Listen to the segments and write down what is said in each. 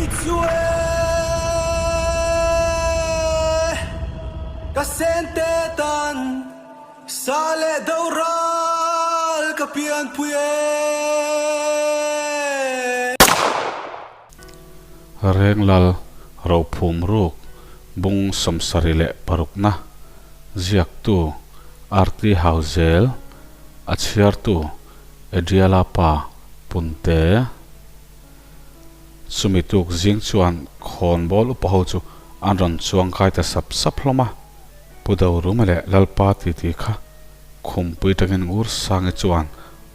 Kei chu e ka sente tan sa leh do ral ka pianpui e. Renglal Rophum Ruk Bung 76na ziaktu RT Hauzel a chhiartu Adriala pa Punte. Chumi tuk zing chuan khawnbawl upa ho chu an rawn chuang kai ta sap sap hlawm a. Pu Doruma leh Lalpa titi kha khumpui tangin ngur sangi chuan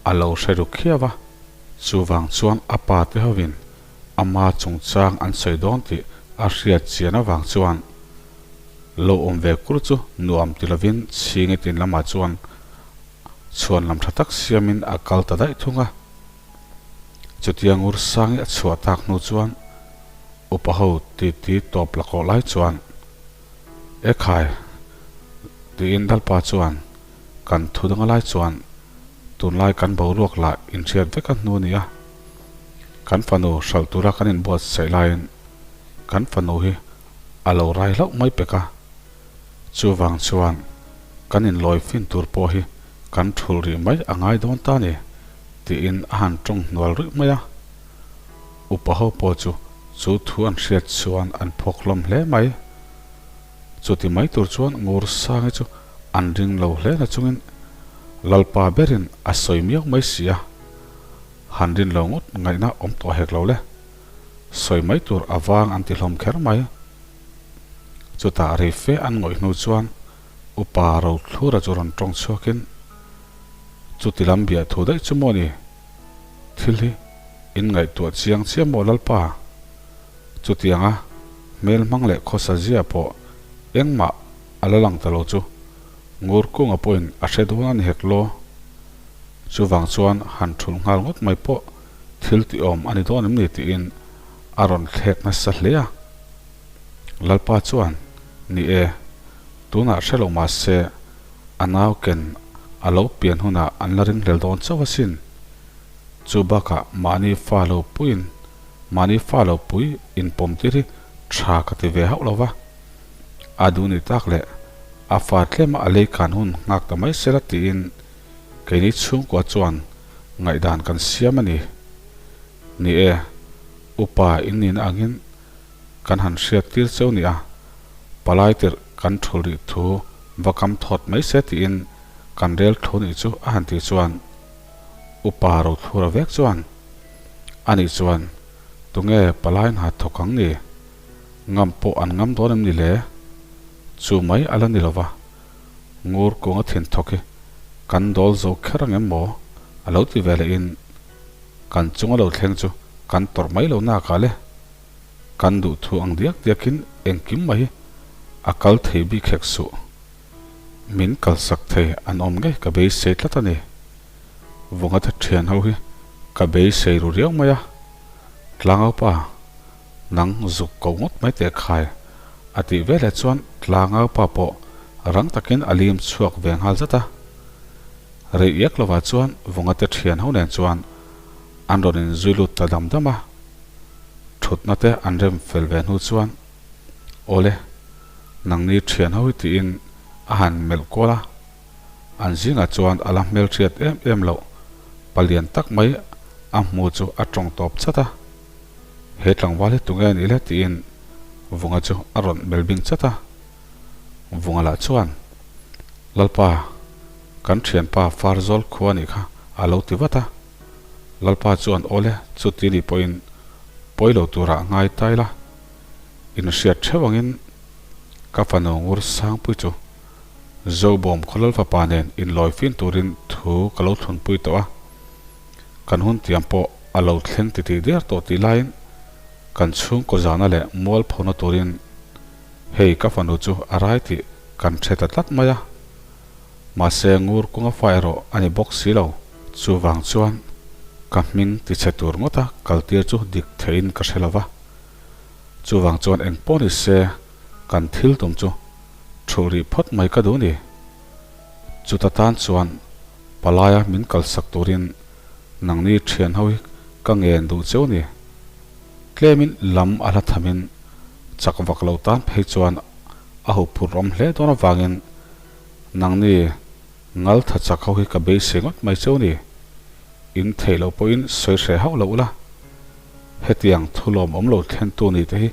a lo hre ru khiau a. Chuvang chuan a pa te hovin ama chungchang an sawi dawn tih a hriat chian avang chuan lo awm ve kur chu nuam ti lovin chhingi tin lamah chuan chhuan lam tha tak siamin a kal ta daih thung a. Chutia ngur sangi a chhuah tak hnu chuan upa ho titi tawp la kawh lai chuan, E khai, tiin Lalpa chuan kan thu danga lai chuan tunlai kan boruak lah inhriat vek a hnu a ni a. Kan fanu hralh tura kan inbuatsaih laiin kan fanu hi a lo rai hlauh mai pek a. Chuvang chuan kan inlawi fin tur pawh hi kan thulh rih mai a ngai dawn ta ni. Tiin a han tawng hnual ruih mai a. Upa ho pawh chu chu thu an hriat chuan an phawk hlawm hle mai. Chuti mai tur chuan Ngur Sangi chu an ring lo hle na chungin Lalpa berin a sawi miau mai si a. Han rin lo ngawt ngaihna awm tawh hek lo le. Sawi mai tur a vang an ti hlawm kher mai. Chutah rei fe an ngawih hnu chuan Upa Rothlura chu rawn tawng chhuakin, Chuti lam biah thu daih chu maw ni? Thil hi in ngaihtuah chiang chiah maw Lalpa? Chutianga hmel hmang leh khawsa zia pawh engmah a la lang ta lo chu ngur kunga pawhin a hre dawn a ni hek law. Chuvang chuan han thulh nghal ngawt mai pawh thil tihawm a ni dawn em ni tiin a rawn thlek nasa hle a. Lalpa chuan, Ni e, tunah hre lo mah se a nau ken a lo pian hunah an la ringhlel dawn chauh asin. Chu bakah mahni fa lo puiin mahni fa lo pui inpawm tir hi tha ka ti ve hauh lo va. A duh ni tak leh a fa tlema a lei kan hun nghak ta mai sela tiin keini chhungkua chuan ngaihdan kan siam a ni. Ni e, upa in nihna angin kan han hriat tir cheu nia, palai tirh kan thul rih thu va kam thawt mai se tiin kan rel thu nih chu a han tih chuan upa Rothlura vek chuan anih chuan tunge palai hna thawk ang ni? Ngam pawh an ngam dawn em ni le? Chu mai a la ni lova, ngur kunga thin thawk hi kan dawl zo kher ang em maw? a lo ti ve lehin kan chunga lo thleng chu kan tawrh mai lo nakah le. Kan duh thu ang diak diakin engkim mai a kal thei bik hek suh. Min kalsak thei an awm ngei ka beisei tlat a ni. Vawngate thian ho hi ka beisei ru riau mai a. Tlangaupa, nang zuk ko ngawt mai teh khai a tih veleh chuan Tlangaupa pawh rang takin a lim chhuak ve nghal zat a. Rei iak lovah chuan Vawngate thian ho nen chuan an rawn inzui lut ta dam dam a. Thutna te an rem fel ve hnu chuan, Awle, nangni thian ho hi tiin a han melh kual a. An zingah chuan a la hmelhriat em em loh palian tak mai a hmu chu a tawng tawp chat a. He tlangval hi tunge nih le tiin Vunga chu a rawn melh bing chat a. Vunga lah chuan, Lalpa, kan thianpa Farzawl khua nih kha a lo ti vat a. Lalpa chuan awle chuti ni pawhin pawi lo turah ngai tai la, inhriat theuh angin ka fanu ngur sangpui chu Zobawm khawlal fapa nen inlawi fin turin thu ka lo thlunpui tawh a, kan hun tiam pawh a lo thleng titih der tawh tih laiin kan chhungkaw zahna leh mualphona turin hei ka fanu chu a rai tih kan hre ta tlat mai a. Mahse ngur kunga fa erawh a ni bawk si lo. Chuvang chuan ka hming tichhe tur ngawta kaltir chu dik theihin ka hre lo va. Chuvang chuan eng pawh ni se kan thil tum chu thuh rih phawt mai ka duh ni. Chuta tan chuan palaia min kalsak turin nangni thian ho hi ka ngen duh cheu ni. Tlemin lam a hla thamin chak vak lo tan phei chuan a huphurh awm hle dawn avangin nangni ngal tha chak ho hi ka beisei ngawt mai cheu ni. In theih loh pawhin sawi hreh hauh lo ula. Hetiang thulawm awm lo thlentu ni te hi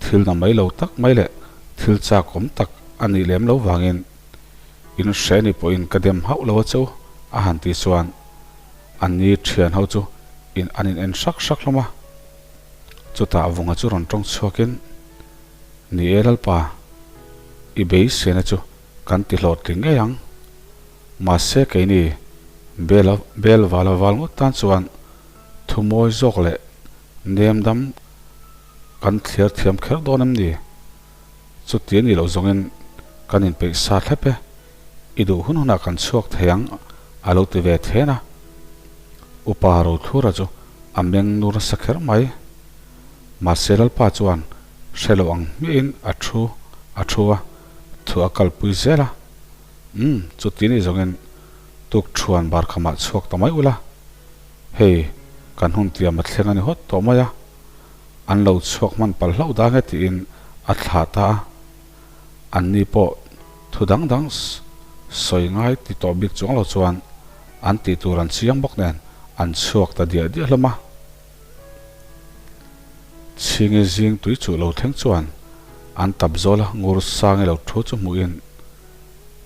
thil na mai lo tak mai leh thil chak awm tak a nih lem lo vangin in hre ni pawhin ka dem hauh lo a cheu a han tih chuan an ni thian ho chu in an in en hrak hrak hlawm a. Chutah vunga chu rawn tawng chhuakin, Ni e Lalpa, i beiseina chu kan ti hlawhtling ngei ang. Mahse keini bel bel vala val ngawt tan chuan thu mawi zawk leh nem dam kan thliar thiam kher dawn em ni? Chuti a nih loh zawngin kan inpeih sa thlep e, i duh hun hunah kan chhuak thei ang a lo ti ve then a. Upa Rothlura chu a meng nur nasa kher mai. Mahse Lalpa chuan hre lo ang hmiahin a thu a thu a, thu a kalpui zel a. Umm, chuti nih zawngin tuk thuan bar khamah chhuak ta mai ula. Hei, kan hun tiam a thleng a ni hawt tawh mai a. An lo chhuak hman palh hlauh dang e tiin a thlah ta a. Anni pawh thu dang dang sawi ngai ti tawh bik chuang lo chuan an tih tur an chiang bawk nen an chhuak ta diah diah hlawm a. Chhingi zing tui chuh lo thleng chuan an tap zawl a, ngur sangi lo thu chu hmuhin,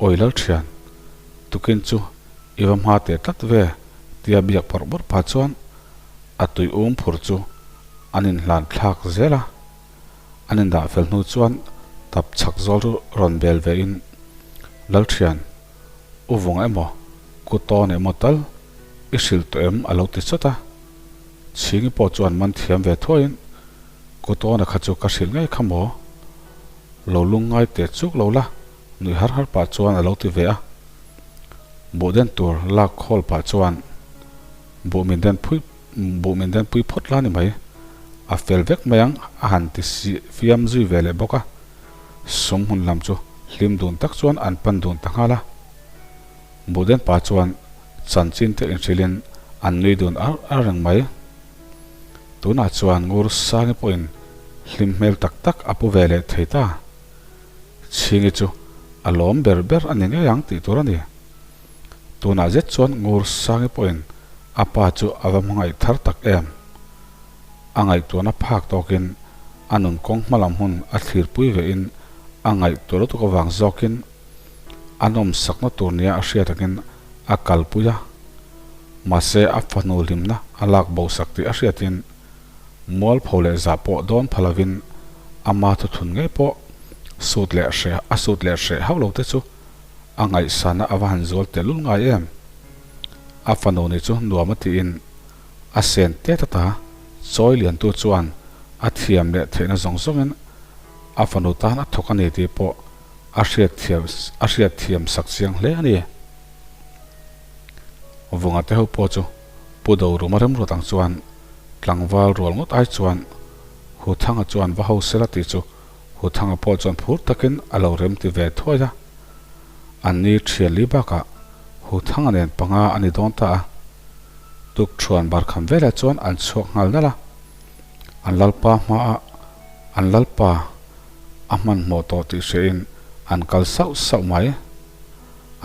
Awi Lalthian, tukin chu i va hma teh tlat ve tia biak bawrh bawrh pah chuan a tui um phur chu an inhlan thlak zel a. An indah fel hnu chuan tap chhak zawl chu rawn bel ve in, Lalthian, u vung emaw, ku tawn emaw tal i hrilh tawh em a lo ti chawt a. Chhingi pawh chuan man thiam ve thuaiin, Ku tawna kha chu ka hrilh ngei kha maw? Lo lung ngai teh chuk lo la, nuih har har pah chuan a lo ti ve a. Buh den tur lak khawl pah chuan buh min den phui buh min den pui phawt la ni mai. A fel vek mai ang a han ti si fiam zui ve leh bawk a. Sum hmun lam chu hlim dun tak chuan an pan dun ta nghal a. Buh den pa chuan chanchin te inhrilhin an nui dun ar ar reng mai. Tunah chuan Ngur Sangi pawhin hlim hmel tak tak a pu ve leh thei ta. Chhingi chu a lawm ber ber a ni ngei ang tih tur a ni. Tunah zet chuan Ngur Sangi pawhin a pa chu a va hmangaih thar tak em. A ngaihtuahna phak tawkin a nun kawng hmalam hun a thlirpui vein a ngaihtuah lutuk avang zawkin a nawmsakna tur nia a hriat angin a kalpui a. Mahse a fanu hlimna a lak bosak tih a hriatin Mualpho leh zah pawh dawn pha lovin ama thuthun ngei pawh sut leh hreh a sut leh hreh hauh lo te chu a ngaihsana a va han zual tehlul ngai em. A fanu ni chu nuam a tiin a sen tet ata chawi liantu chuan a thiam leh theihna zawng zawngin a fanu tan a thawk a ni tih pawh a hriatthiam a hriatthiam sak chiang hle a ni. Vunga te ho pawh chu Pu Doruma remruat ang chuan tlangval rual ngawt ai chuan Huthanga chuan va ho sela tih chu Huthanga pawh chuan phur takin a lo rem ti ve thuai a. An ni thian li bakah Huthanga nen panga a ni dawn ta a. Tuk thuan barkham velah chuan an chhuak nghal nalh a. An lalpa hmaah an lalpa a hmanhmawh tawh tih hriain an kal sauh sauh mai.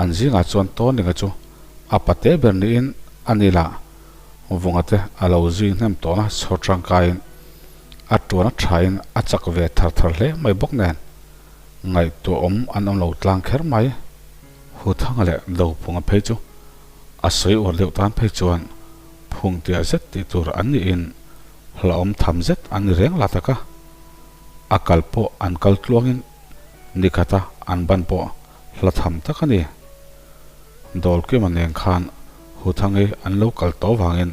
An zingah chuan Tawnlinga chu a pate ber niin a ni lah. Vunga te a lo zui hnem tawhna chhawr tangkaiin a tuan a thain a chak ve thar thar hle mai bawk nen ngaihtuah awm an awm lo tlang kher mai. Huthanga leh Dophunga phei chu a sawi uar deuh tan phei chuan phungtiah zet tih tur an niin hlauhawm tham zet an ni reng la tak a, a kal pawh an kal tluangin nikhata an ban pawh hla tham tak a ni. Dawlkima nen khan Huthangi an lo kal tawh vangin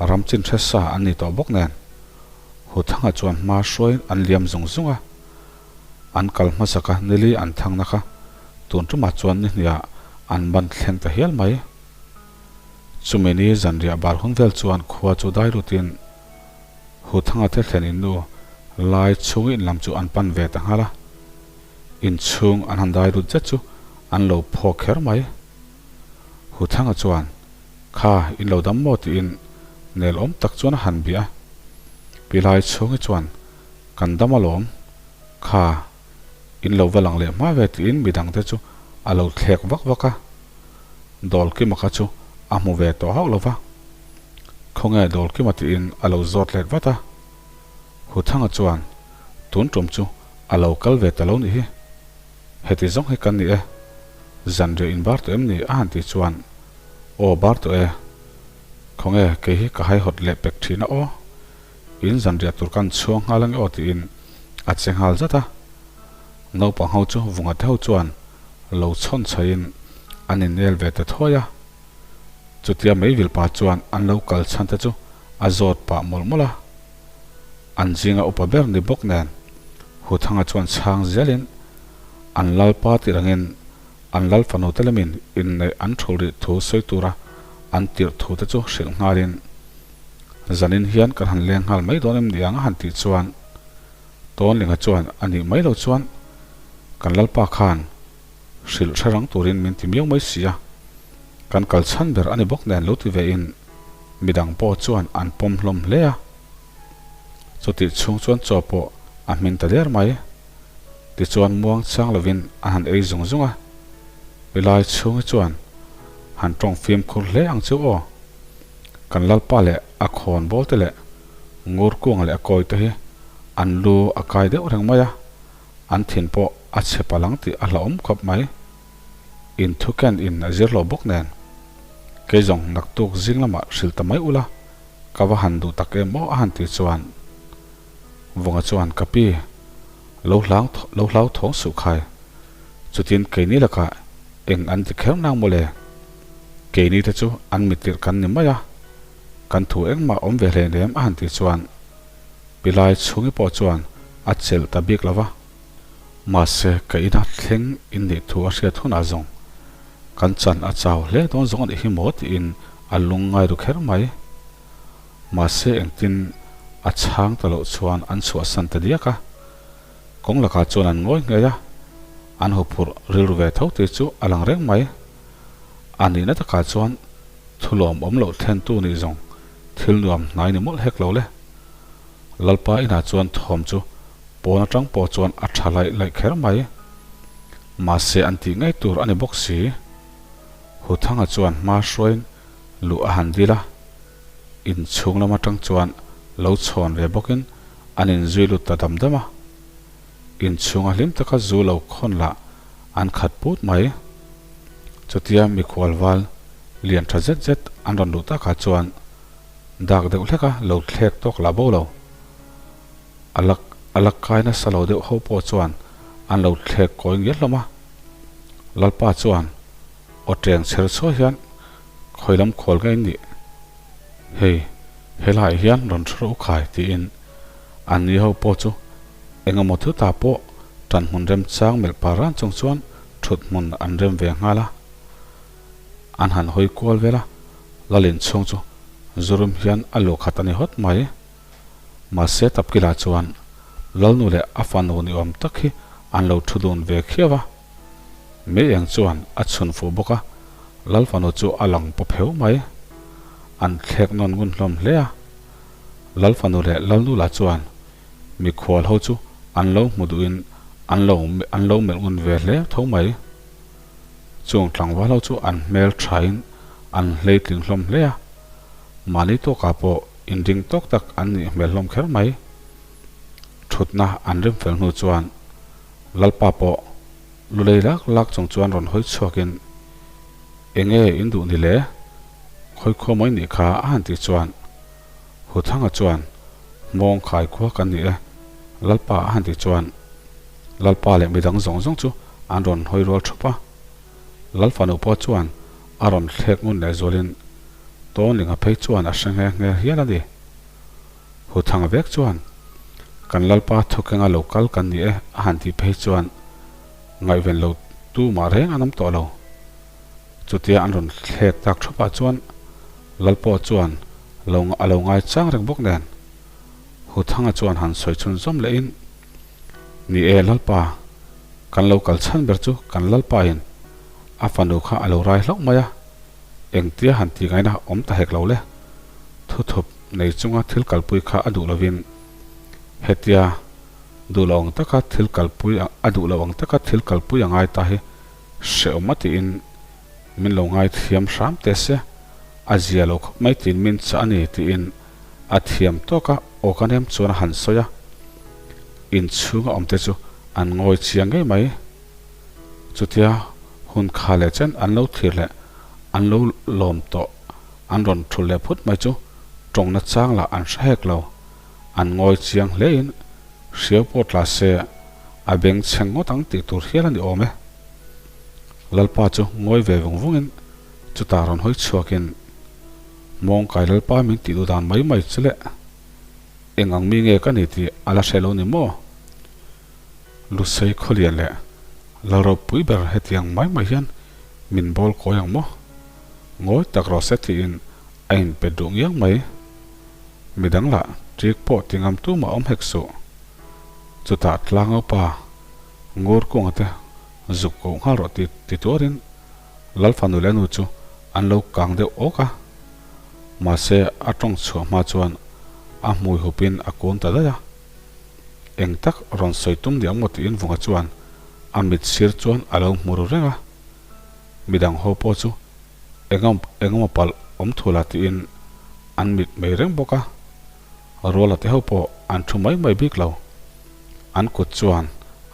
ram chin hre sa an ni tawh bawk nen Huthanga chuan hma hruaiin an liam zung zung a. An kal hmasaka nili an thangna kha tun tumah chuan ni hniah an ban thleng ta hial mai. Chumi ni zanriah bar hun vel chuan khua chu dai lutin Huthanga te thlen in nu lai chhungi in lam chu an pan ve ta nghal a. Inchhung an han dai lut zet chu an lo phawk kher mai. Huthanga chuan, Kha, in lo dam maw? tiin nel awm tak chuan a han bia a. Pilai chhungi chuan, Kan dam alawm, kha in lo va lang leh hma ve tiin midangte chu a lo thlek vak vak a. Dawlkima kha chu a hmu ve tawh hauh lo va. Khawnge Dawlkima tiin a lo zawt let vat a. Huthanga chuan, Tun tum chu a lo kal ve ta lo nih hi. Heti zawng hi kan ni e. Zanriah in bar tawh em ni? a han tih chuan, Aw bar tawh e. Khawnge kei hi ka haihawt leh pek thin a aw. In zanriah tur kan chhuang nghal ange aw tiin a che nghal zat a. Naupang ho chu vunga te ho chuan lo chhawn chhaiin an innel ve ta thuai a. Chutia meivil pa chuan an lo kal chhan te chu a zawt pah mawlh mawlh a. An zinga upa ber ni bawk nen Huthanga chuan chhang zelin an lalpa tirh angin an lal fanu te lamin inneih an thul rih thu sawi tura an tirh thu te chu hrilh nghalin zanin hian kan han leng nghal mai dawn em ni ang a han tih chuan Tawnlinga chuan a nih mai lo chuan kan lalpa khan hrilh hre rang turin min ti miau mai si a, kan kal chhan ber a ni bawk nen lo ti ve in midang pawh chuan an pawm hlawm hle a. Chutih chhung chuan chaw pawh a hmin ta der mai. Tichuan muang chang lovin an han ei zung zung a, Pilai chhung hi chuan han tawng fimkhur hle ang chu aw. Kan lalpa leh a khawn bawl te leh ngur kung leh a kawi te hi an lu a kai deuh reng mai a, an thin pawh a chhe palh ang tih a hlauhawm khawp mai. Inthu ken in a zir lo bawk nen. Kei zawng naktuk zing lamah hrilh ta mai ula, ka va han duh tak em aw a han tih chuan Vunga chuan ka pi lo hlang lo hlau thawng suh khai. Chutin keini lakah eng an ti kher nang mawle. Keini te chu an mittirh kan ni mai a, kan thu engmah awm ve hlein em a han tih chuan Pilai chhungi pawh chuan a chelh ta bik lo va. Mahse ka ina thleng in nih thu a hriat hunah zawng kan chan a chau hle dawn zawng a nih hi maw tiin a lung ngai ru kher mai. Mahse engtin a chhang ta loh chuan an chhuahsan ta diak a. Kawng lakah chuan an ngawi ngei a, an huphurh rilru ve tho tih chu a lang reng mai. A nihna takah chuan thulawm awm loh thlentu nih zawng thil nuam hnai ni mawlh hek lo le. Lalpa inah chuan thawm chu pawn atang pawh chuan a tha laih laih kher mai. Mahse an tih ngei tur a ni bawk si. Huthanga chuan hma hruaiin luh a han dil a, inchhung lam atang chuan lo chhawn ve bawkin an inzui lut ta dam dam a. Inchhunga hlim taka zu lo khawn lah an khat put mai. Chutia mikhual val lian tha zet zet an rawn luh takah chuan dak deuh hlek a lo thlek tawk lah bo lo. A lak a lak kai nasa lo deuh ho pawh chuan an lo thlek kawi ngial hlawm a. Lalpa chuan aw teng chher chhuah hian khawi lam khawl ngei nih hei helaiah hian rawn hre rawh u khai tiin an ni ho pawh chu engemaw thu ta pawh tan hmun remchang melh par ran chung chuan thut hmun an rem ve nghal a. An han hawi kual vel a, Lalin chhung chu Zurum hian a luh khat a ni hawt mai. Mahse Tapkila chuan Lalnu leh a fanu ni awm tak hi an lo thu dun ve khiau a. Mei eng chuan a chhun fuh bawk a, Lal fanu chu a lang paw pheu mai. An thlek nawn ngun hlawm hle a. Lal fanu leh Lalnu lah chuan mikhual ho chu an lo hmu duhin an lo an lo melh ngun ve hle tho mai. Chung tlangval ho chu an hmel thain an hleitling hlawm hle a, mahni tawkah pawh inring tawk tak an nih hmel hlawm kher mai. Thutna an rem fel hnu chuan Lalpa pawh lulei lak lak chung chuan rawn hawi chhuakin, Enge in duh ni le? Khawikhua mai nih kha a han tih chuan Huthanga chuan, Hmawng khai khua kan ni e, Lalpa a han tih chuan Lalpa leh midang zawng zawng chu an rawn hawi rual thup a. Lal fanu pawh chuan a rawn thlek ngun leh zualin Tawnlinga phei chuan a hre nghe nghe hial a ni. Huthanga vek chuan, Kan Lalpa thukenga lo kal kan ni e a han tih phei chuan ngaihven lo tu mah reng an awm tawh lo. Chutia an rawn thlek tak thupah chuan Lalpaw chuan lo a lo ngai chang reng bawk nen Huthanga chuan han sawi chhun zawm lehin, Ni e Lalpa, kan lo kal chhan ber chu kan Lalpa in a fanu kha a lo rai hlauh mai a, engtia han tih ngaihna awm ta hek lo le. Thuthup nei chunga thil kalpui kha a duh lovin. Hetia duh lo ang taka thil kalpui a duh lo ang taka thil kalpui a ngai ta hi hrehawm a tiin min lo ngai thiam hram teh se, a zia lo khawp mai tiin min chah a ni tiin a thiam tawk a aw ka nem chuan a han sawi a. Inchhunga awmte chu an ngawi chiang ngei mai. Chutia hun kha leh chen an lo thlir leh an lo lawm tawh an rawn thul leh phut mai chu tawngna chang lah an hre hek lo. An ngawi chiang hlein hriau pawh tla se a beng chheng ngawt ang tih tur hial a ni awm e. Lalpa chu ngawi ve vung vungin chutah rawn hawi chhuakin Mawngkai Lalpa min tih duh dan mai mai chu le eng ang mi nge ka ni tih a la hre lo ni maw? Lusei khawlian leh Lalropui ber hetiang mai mai hian min bawl kawi ang maw? Ngawi tak rawh se tiin a inpe duh ngiang mai. Midang lah ṭik pawh ti ngam tumah awm hek suh. Chutah tlangaupa ngur kunga te zuk koh nghal rawh ti ti tuarin Lalfanu leh nu chu an lo kang deuh awk a. Mahse a tawng chhuah hma chuan a hmui hupin a kun ta daih a. Eng tak rawn sawi tum ni ang maw tiin Vunga chuan a mit sir chuan a lo hmu ru reng a. Midang ho pawh chu eng engemaw palh awm thu la tiin an mit mai reng bawk a. Ruala te ho pawh an thu mai mai bik lo. An kut chuan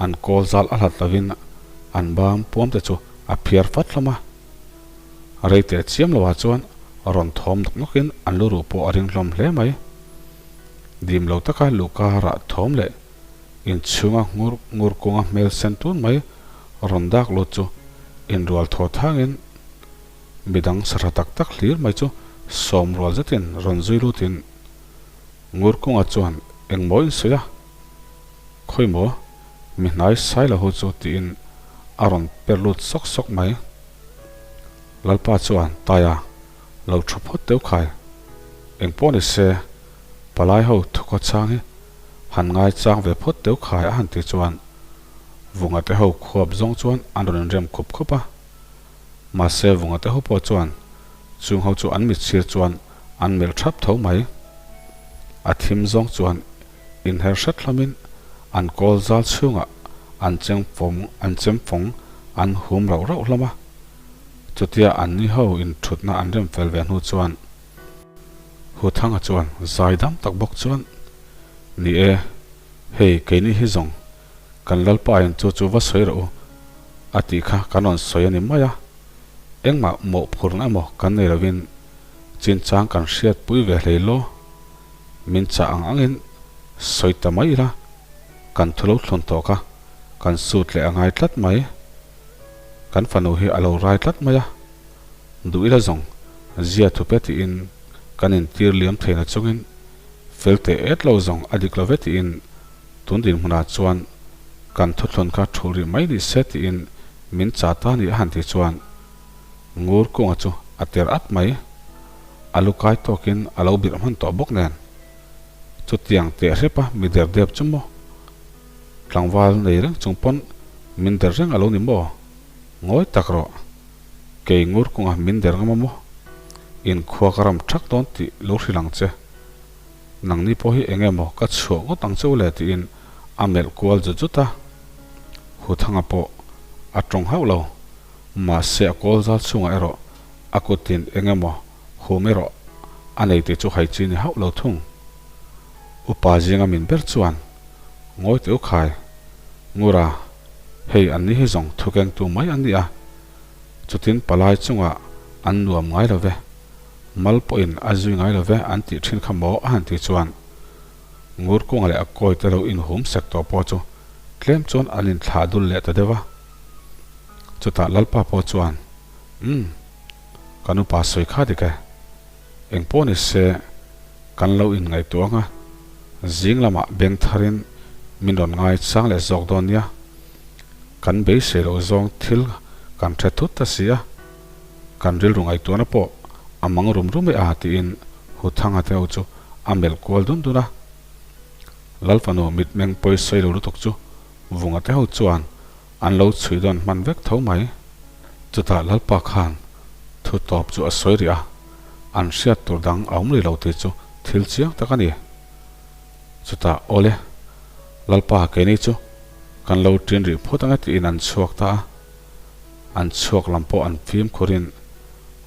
an kawl zal a hlat lovin an bam puam te chu a phiar fat hlawm a. Rei teh chiam lo ah chuan rawn thawm nawk nawkin an lu ruh pawh a ring hlawm hle mai. Dim lo taka luhka rah thawm leh inchhunga ngur ngur kunga hmel sen tun mai rawn dak lut chu inrual thaw thangin midang sahra tak tak hlir mai chu sawm rual zetin rawn zui lutin ngur kunga chuan engmaw in sawi a, khawi maw mi hnai sai lo ho chu tiin a rawn per lut sawk sawk mai. Lalpa chuan Taia lo thu phawt deuh khai. Eng pawh ni se, palai ho thukaw chang hi han ngai chang ve phawt deuh khai a han ti chuan Vunga te ho khuap zawng chuan an rawn inrem khup khup a. Mahse Vunga te ho pawh chuan chung ho chu an mitsir chuan an melh thap tho mai. A thim zawng chuan inher hret hlawmin an kawl zal chhungah an chengfawng an chemfawng an hum rauh rauh hlawm a. Chutia an ni ho in thutna an rem fel ve hnu chuan Huthanga chuan zai dam tak bawk chuan, Ni e, hei keini hi zawng kan Lalpa in chu chu va sawi rawh u a tih kha kan rawn sawi a ni mai a, engmah mawhphurna emaw kan nei lovin chinchang kan hriatpui ve hlei law, min chah ang angin sawi ta mai ila kan thu lo thlawn tawh kha kan sut leh a ngai tlat mai. Kan fanu hi a lo rai tlat mai a, duh ila zawng zia thupe tiin kan intir liam theihna chungin fel teh et lo zawng a dik lo ve tiin tun dinhmunah chuan kan thuthlawn kha thulh rih mai ni se tiin min cha ta ni a han tih chuan ngur kunga chu a ter at mai. A lu kai tawkin a lo birh hman tawh bawk nen chutiang teh hrep a mi der dep chu maw? Tlangval nei reng chung pawn min der reng a lo ni maw? Ngawi tak rawh. Kei ngur kawngah min der ngam a maw? Inkhua ka ram thak dawn tih lo hrilh ang che. Nangni pawh hi eng emaw ka chhuah ngawt ang che u le tiin a melh kual zut zut a. Huthanga pawh a tawng hauh lo. Mahse a kawl zal chhungah erawh a kutin eng emaw hum erawh a nei tih chu hai chi ni hauh lo thung. Upa zinga min ber chuan Ngawi teh u khai, Ngura, hei an ni hi zawng thukengtu mai an ni a, chutin palai chungah an nuam ngai lo ve, mal pawhin a zui ngai lo ve an tih thin kha maw a han tih chuan Ngur kunga leh a kawi te lo inhum sek tawh pawh chu tlem chuan an inthlah dul leh ta deuh a. Chutah Lalpa pawh chuan, Umm, kan upa sawi kha dik e. Eng pawh ni se, kan lo inngaihtuah ang a, zing lamah beng tharin min rawn ngai chang leh zawk dawn nia. Kan beisei loh zawng thil kan hre thut ta si a, kan rilru ngaihtuahna pawh a mang rum rum e a tiin Huthanga te ho chu a melh kual dun dun a. Lalfanu mitmeng pawisawi lo lutuk chu Vunga te ho chuan An lo chhui dawn hman vek tho mai. Chutah Lalpa khan thu tawp chu a sawi rih a, an hriat tur dang a awm rih lo tih chu thil chiang tak a ni. Chutah, Awle! Lalpa keini chu kan lo ṭin rih phawt ang e tiin an chhuak ta a. An chhuak lam pawh an fimkhurin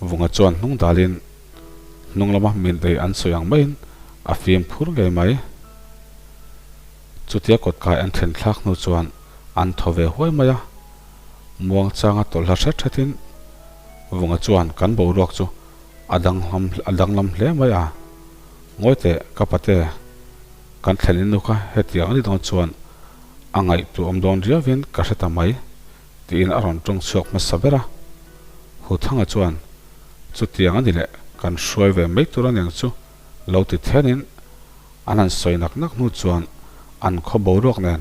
Vunga chuan hnung dalin hnung lama min ei an sawi ang maiin a fimkhur ngei mai. Chutia kawtkai an thlen thlak hnu chuan an thaw ve huai mai a, muangchanga tawlhla hret hretin Vunga chuan kan boruak chu a danglam a danglam hle mai a, Ngawi teh ka pate, kan thlen in nu kha hetiang a ni dawn chuan a ngaihtuahawm dawn riauin ka hre ta mai tiin a rawn tawng chhuak hmasa ber a. Huthanga chuan chutiang a ni leh kan hruai ve mai tur a niang chu lo ti thenin an han sawi nak nak hnu chuan an khaw boruak nen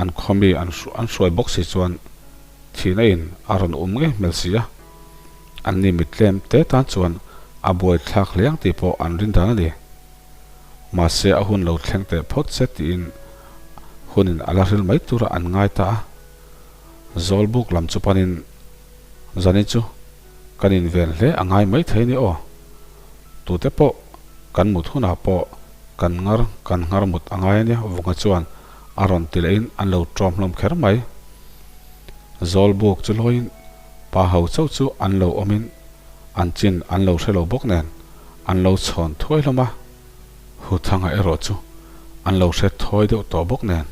an khaw mi an an hruai bawk si chuan thihna in a rawn um ngei hmel si a. An ni mit tlem te tan chuan a buai thlak hle ang tih pawh an rin dan a ni. Mahse a hun lo thleng teh phawt se tiin hunin a la hril mai tura an ngai ta a. Zawlbuk lam chu panin Zani chu kan inven hle a ngai mai thei ni aw. Tute pawh kan mut hunah pawh kan ngar kan nghar mut a ngai a nia Vunga chuan a rawn ti lehin an lo ṭawm hlawm kher mai. Zawlbuk chu lawiin pa ho chauh chu an lo awmin an chin an lo hre lo bawk nen an lo chhawn thuai hlawm a, Huthanga erawh chu an lo hre thawi deuh tawh bawk nen.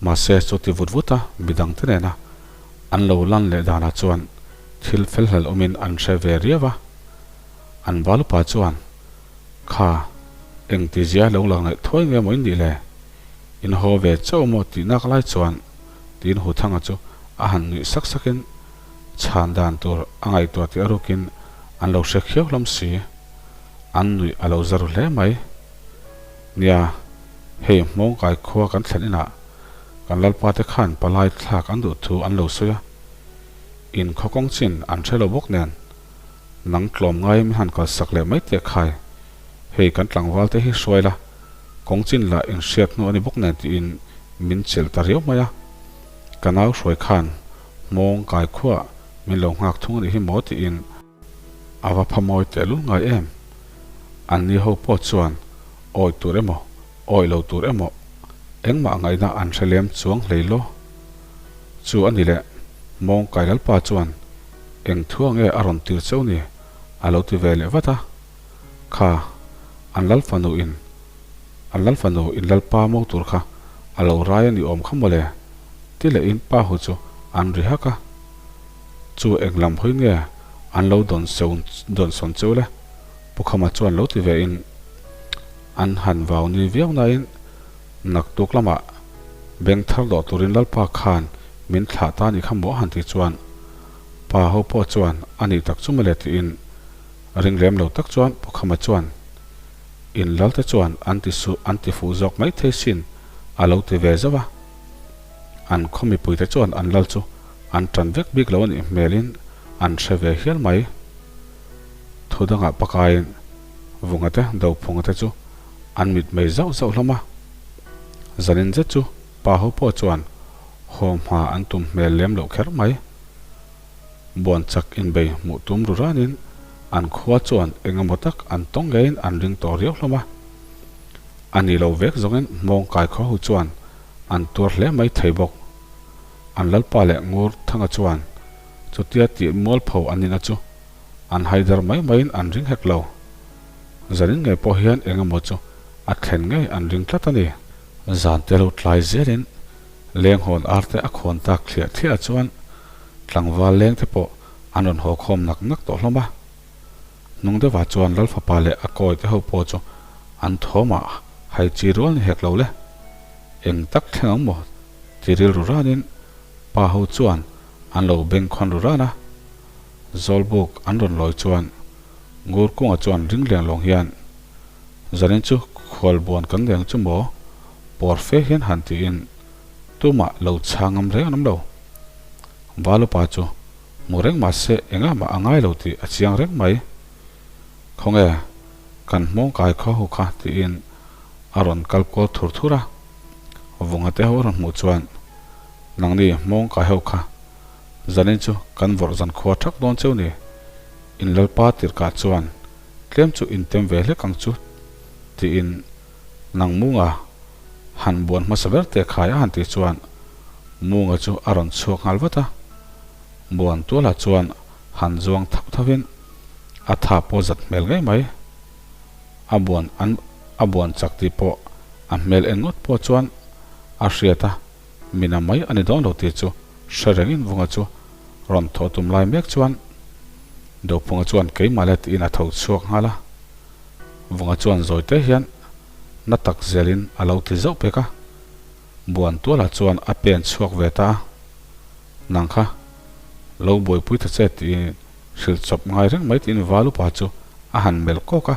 Mahse chuti vut vut a midangte nena an lo lan leh danah chuan thil fel hlel awmin an hre ve riau a. An valupa chuan, Kha, engtizia lo lang leh thuai nge maw in nih le? In haw ve chauh maw tih nak lai chuan tiin Huthanga chu a han nuih sak sakin chhan dan tur a ngaihtuah tih a rukin an lo hre khiau hlawm si. An nuih a lo za ru hle mai. Nia, hei Hmawngkai khua kan thlen inah kan Lalpa te khan palai thlak an duh thu an lo sawi a, in khaw kawng chin an hre lo bawk nen nang tlawm ngaiin min han kalsak leh mai teh khai, hei kan tlangval te hi hruai la, kawng chin lah inhriat hnu a ni bawk nen tiin min chelh ta riau mai a. Ka nau hruai khan hmawng kai khuah min lo nghak thung a nih hi maw tiin a va pha mawi tehlul ngai em. An ni ho pawh chuan awi tur emaw awi lo tur emaw engmah ngaihna an hre lem chuang hlei lo. Chu a ni leh hmawng kai lalpa chuan eng thu ang nge a rawn tir cheu ni a lo ti ve leh vat a. Kha, an lal fanu in, an lal fanu in lalpa mo tur kha a lo rai a ni awm kha mawle, ti leh in pa hu chu an ri hak a. Chu eng lam hawi nge an lo dawn seu dawn sawn cheu le? Pu Khama chuan lo ti ve in an han vau ni viau nain naktuk lamah beng thar dawh turin lalpa khan min thlah ta ni kha maw a han ti chuan pa ho pawh chuan a nih tak chu mawle tiin Ring lem lo tak chuan Pu Khama chuan, In lal te chuan an ti suh an ti fuh zawk mai thei sin a lo ti ve zauh a. An khaw mipui te chuan an lal chu an tan vek bik lo a nih hmelin an hre ve hial mai. Thu dangah pakaiin Vunga te Dophunga te chu an mit mei zauh zauh hlawm a. Zanin zet chu pa ho pawh chuan haw hma an tum hmel lem loh kher mai. Buan chak inbei hmuh tum ru ranin an khua chuan eng emaw tak an tawng ngeiin an ring tawh riau hlawm a. A ni lo vek zawngin hmawng kai khaw ho chuan an tuar hle mai thei bawk. An lalpa leh ngur thanga chuan chutia tih mualpho an nihna chu an haidar mai maiin an ring hek lo. Zanin ngei pawh hian eng emaw chu a thlen ngei an ring tlat a ni. Zan te lo tlai zelin lenghawn arte a khawn tak thliah thliah chuan Tlangval leng te pawh an rawn haw khawm nak nak tawh hlawm a. Hnung deuhah chuan Lalfapa leh a kawi te ho pawh chu an thawmah hai chi rual ni hek lo le. Eng tak thleng ang maw ti rilru ranin pa ho chuan an lo beng khawn ru ran a. Zawlbuk an rawn lawi chuan Ngur kunga chuan ring leng lawng hian Zanin chu khualbuan kan leng chu maw pawr fe hian han tiin Tumah lo chhang ngam reng an awm lo. Valupa chu hmu reng mah se engah mah a ngai lo tih a chiang reng mai. Khawnge kan hmawng kai khaw ho kha tiin a rawn kal kual thur thur a. Vunga te ho a rawn hmuh chuan nangni hmawng kai ho kha zanin chu kan vawrh zan khua thak dawn cheu ni. In lalpa tirhkah chuan tlem chu in tem ve hlek ang chu tiin nang munga. Han buan hmasa ber teh khai a han tih chuan Munga chu a rawn chhuak nghal vat a. Buan tualah chuan han zuang thauh thauhin a tha pawh zat hmel ngei mai. A buan an a buan chak tih pawh a hmel en ngawt pawh chuan a hriat a, mina mai a ni dawn lo tih chu hre rengin Vunga chu rawn thawh tum lai mek chuan Dophunga chuan keimah le tiin a tho chhuak nghal a. Vunga chuan zawi te hian na tak zelin a lo ti zauh pek a, Buan tualah chuan a pen chhuak ve ta a, Nang kha lo buaipui ta che tiin hrilh chawp ngai reng mai tiin Valupa chu a han melh kawk a.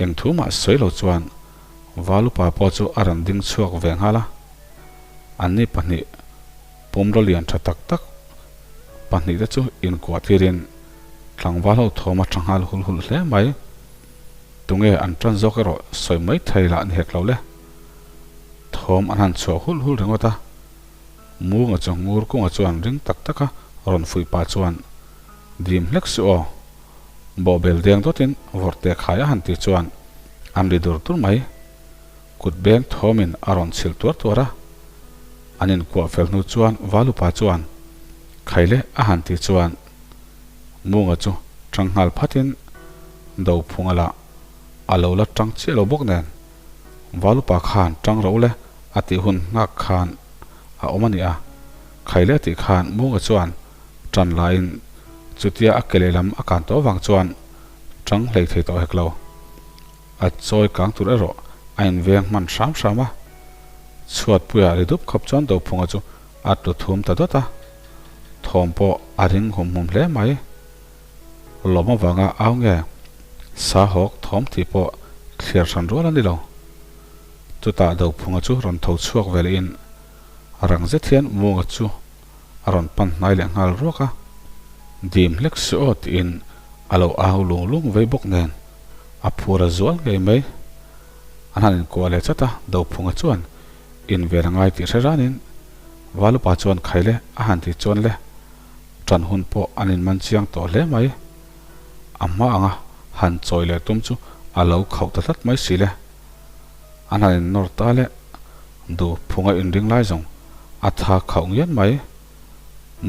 Eng thu mah sawi lo chuan Valupa pawh chu a rawn ding chhuak ve nghal a, anni pahnih pumraw lian tha tak tak pahnihte chu inkuah tirin tlangval ho thawm a tha nghal hul hul hle mai. Tunge an tan zawk erawh sawi mai thei lah ni hek lo le. Thawm an han chhuah hul hul ringawt a, Munga chu ngur kunga chuan ring tak taka rawn fuih pah chuan dim hlek suh aw. Bawhbel deng dawtin vawrhte khai a han tih chuan an ri dur dur mai. Kut beng thawmin a rawn chhilh tuar tuar a. An inkuah fel hnu chuan Valupa chuan Khaile a han tih chuan Munga chu tang nghal phatin Dophunga lah a lo la tang chiah lo bawk nen Valupa khan tang ro le a tih hun nghak khan a awm a ni a. Khaile tih khan Munga chuan tan laiin chutia a ke lehlam a kan tawh avang chuan tang hlei thei tawh hek lo. A chawi kang tur erawh a inveng hman hram hram a. Chhuatpuia ri dup khawp chuan Dophunga chu a tlu thum ta dawt a. Thawm pawh a ring hum hum hle mai. Lawm avanga au nge sa hawk thawm tih pawh thliar hran rual a ni lo. Chutah Dophunga chu rawn tho chhuak ve lehin rang zet hian Munga chu a rawn pan hnai leh nghal ruak a. Dim hlek suh aw tiin a lo au lung lung vei bawk nen a phur a zual ngei mai. An han inkuah leh chat a, Dophunga chuan inven a ngai tih hre ranin Valupa chuan Khaile a han ti chuan le, ṭan hun pawh an inman chiang tawh hle mai. A hma anga han chawi leh tum chu a lo khauh ta tlat mai si le. An han innawr ta le, Duhphunga inring lai zawng a tha khauh ngian mai.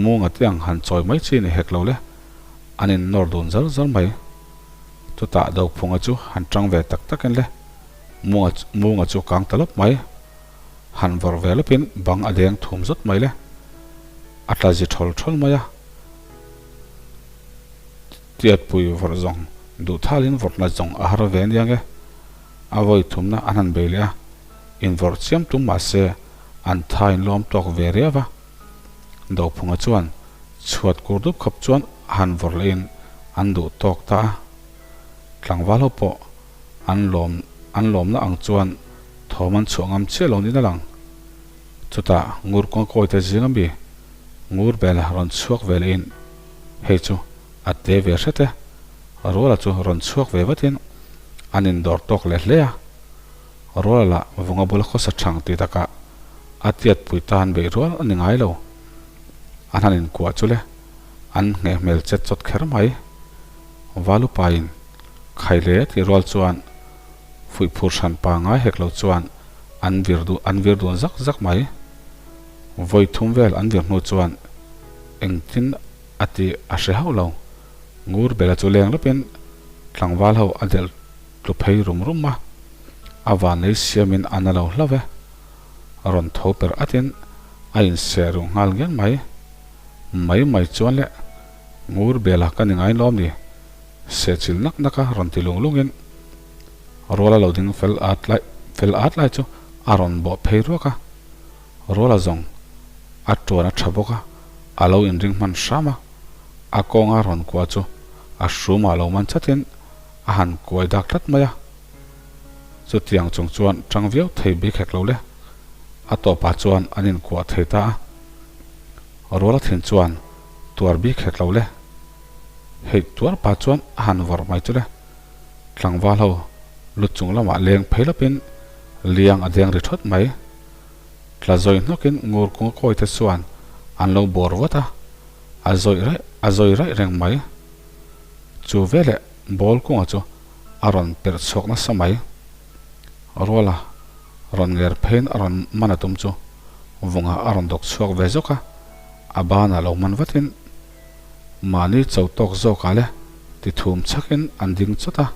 Munga te ang han chawi mai chi ni hek lo le, an innawr dun zar zar mai. Chutah Dophunga chu han ṭang ve tak takin le, Munga Munga chu kang ta lawp mai. Han vawrh ve lawpin bang a deng thum zawt mai le. A tla zi thawl thawl mai a. Tiatpui vawrh zawng duh thalin vawrhna zawng a har ve aniang e. A vawi thumna an han bei leh a, invawrh chiam tum mah se an tha inlawm tawk ve riau a. Dophunga chuan chhuat kur dup khawp chuan a han vawrh lehin an duh tawk ta a. Tlangval ho pawh an lawm an lawmna ang chuan thawm an chhuah ngam chiah lo niin a lang. Chutah ngur kawngkawi te zing ami ngur bel rawn chhuak ve lehin hei chu a te ve hret e, Ruala chu rawn chhuak ve vatin an indawr tawk leh hle a. Ruala lah vunga bula khawsa thang ti takah a tiatpui tan beih rual a ni ngai lo. An han inkuah chu le an ngheh hmel chet chawt kher mai. Valupain Khaile tih rual chuan fuihphur hran pa ngai hek lo chuan an vir duh an vir dun zak zak mai. Vawi thum vel an vir hnu chuan engtin a tih a hre hauh lo. Ngur bela chu leng lawpin tlangval ho a delh tlu phei rum rum a, a vanlei siamin a na lo hlauh e. Rawn tho per atin a inseh ruh nghal ngial mai. Mai mai chuan le Ngur bela ka ni ngai lawm ni. Sehchilh nak nak a rawn ti lung lungin Ruala lo ding fel at lai fel at lai chu a rawn bawh phei ruak a. Ruala zawng a tuan a tha bawk a, a lo inring hman hram a. A kawnga rawn kua chu a hrumah lo man chatin a han kuai dak tlat mai a. Chutiang chung chuan tang viau thei bik hek lo le. A tawpah chuan an inkuah thei ta a. Ruala thin chuan tuar bik hek lo le. Hei tuar pa chuan a han vawrh mai chu le. Tlangval ho lu chung lamah leng phei lawpin liang a deng ri thawt mai. Tla zawi hnawkin ngur kunga kawi te chuan an lo bawr vat a, a zawi raih a zawi raih reng mai. Chu veleh ball kunga chu a rawn perh chhuak nasa mai. Ruala. Rawn nger pheiin a rawn man a tum chu Vunga a rawn dawk chhuak ve zawk a, a banah lo man vatin mahni cho tawk zawkah le ti thum chhakin an ding chawt a.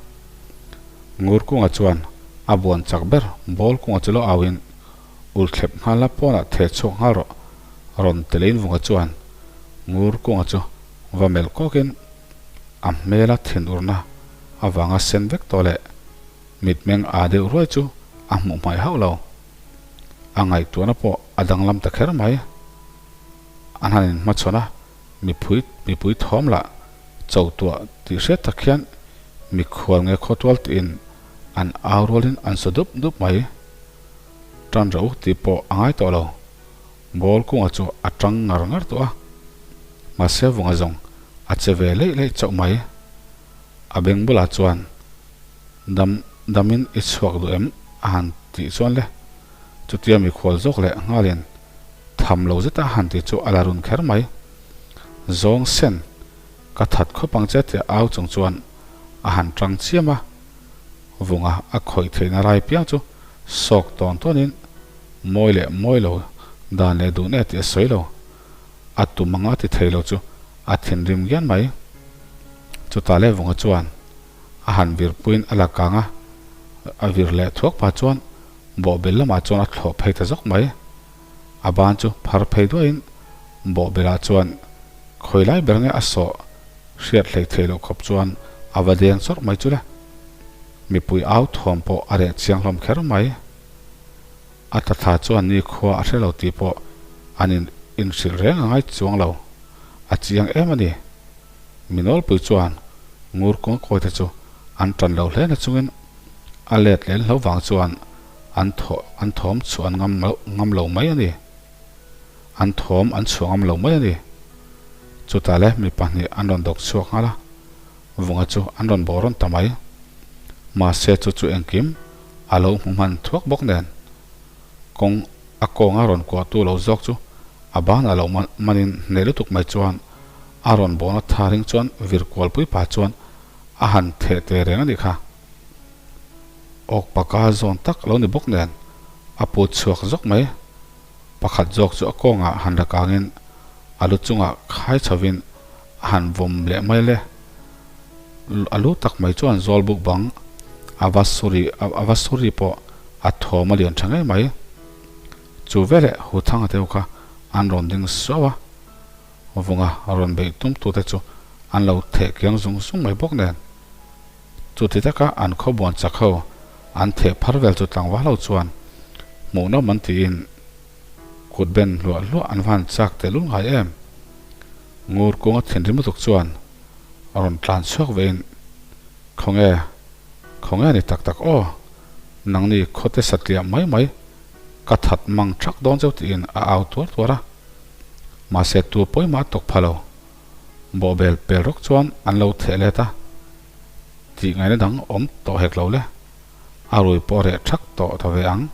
Ngur kunga chuan a buan chak ber ball kunga chu lo auin ul thlep nghal la pawnah theh chhuak nghal rawh rawn ti leiin Vunga chuan Ngur kunga chu va melh kawkin a hmela thinurna avanga sen vek tawh leh Mitmeng aa deuh ruai chu a hmuh hmaih hauh lo. A ngaihtuahna pawh a danglam ta kher mai. An han inhmachhawn a, mipui mipui thawm lah cho tuah tih hriat tak hian mikhual nge khawtual tiin an au rualin an saw dup dup mai. Tan rawh u tih pawh a ngai tawh lo. Ball kunga chu a tang ngar ngar tawh a. Mahse vunga zawng a che ve leih leih chauh mai. A beng bulah chuan Dam damin i chhuak duh em? a han tih chuan le chutia mikhual zawk leh nghalin tham lo zeta a han tih chu a la run kher mai. Zawng sen ka that khawp ang che tia au chung chuan a han tang chiam a, vunga a khawih theihna rai piang chu sawk tawn tawnin mawi leh mawi lo dan leh duh nge tih a sawi lo. A tum anga ti thei lo chu a thinrim ngian mai. Chutah leh vunga chuan a han vir puiin a la kang a, a vir leh thuak pah chuan bawhbel lamah chuan a thlawh phei ta zawk mai. A ban chu phar phei duaiin bawhbelah chuan khawi lai ber nge a sawh hriat hlei thei loh khawp chuan a va deng chawrh mai chu le. Mipui au thuam pawh a reh chiang hlawm kher mai. A tla thla chuan nikhua a hre lo tih pawh an in inhrilh reng a ngai chuang lo. A chiang em a ni. Mi nawlpui chuan ngur kawng kawi te chu an tan lo hle na chungin a let leh hlo vang chuan an thaw an thawm chhuah an ngam ngam lo mai a ni. An thawm an chhuah ngam lo mai a ni. Chutah le mi pahnih an rawn dawk chhuak nghal a, Vunga chu an rawn bawh rawn ta mai. Mahse chu chu engkim a lo hmu hman thuak bawk nen kawng a kawnga rawn kuahtu lo zawk chu a banah lo manin hneh lutuk mai chuan a rawn bawhna tha ring chuan vir kualpui pah chuan a han theh te reng a nih kha. Awk paka zawn tak lo ni bawk nen a put chhuak zawk mai. Pakhat zawk chu a kawngah han la kangin a lu chungah khai chhovin a han vawm leh mai le. A lu tak mai chuan zawl buk bang a va suri a va suri pawh a thawm a lian tha ngei mai. Chu veleh Huthanga te ho kha an rawn ding suau a, Vunga rawn beih tum tute chu an lo theh kiang zung zung mai bawk nen. Chuti taka an khawbuan chak ho an theh phar vel chu tlangval ho chuan hmuhnawm an tiin kut ben hluah hluah an va han chak tehlul ngai em. Ngur kunga thinrim lutuk chuan a rawn tlan chhuak vein, Khawnge, khawnge ni tak tak aw, nangni khawte satliah mai mai ka that mang thak dawn cheu tiin a au tuar tuar a. Mahse tu pawimah a tawk pha lo. Bawhbel pel rawk chuan an lo theh let a, tih ngaihna dang awm tawh hek lo le. A rui pawh reh thak tawh ta ve ang.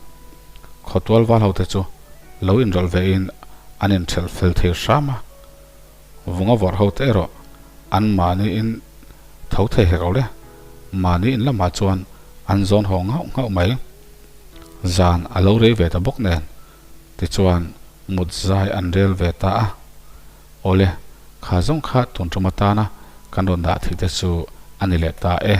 Khawtual val hote chu lo inrawlh ve in an inthelh fel thei hram a. Vunga vawrh hote erawh an mahni in tho thei hek lo le. Mahni in lamah chuan an zawn haw nghauh nghauh mai. Zan a lo rei ve ta bawk nen tichuan mut zai an rel ve ta a. Awle, kha zawng kha tun tum atana kan rawn dah theih te chu a ni leh ta e.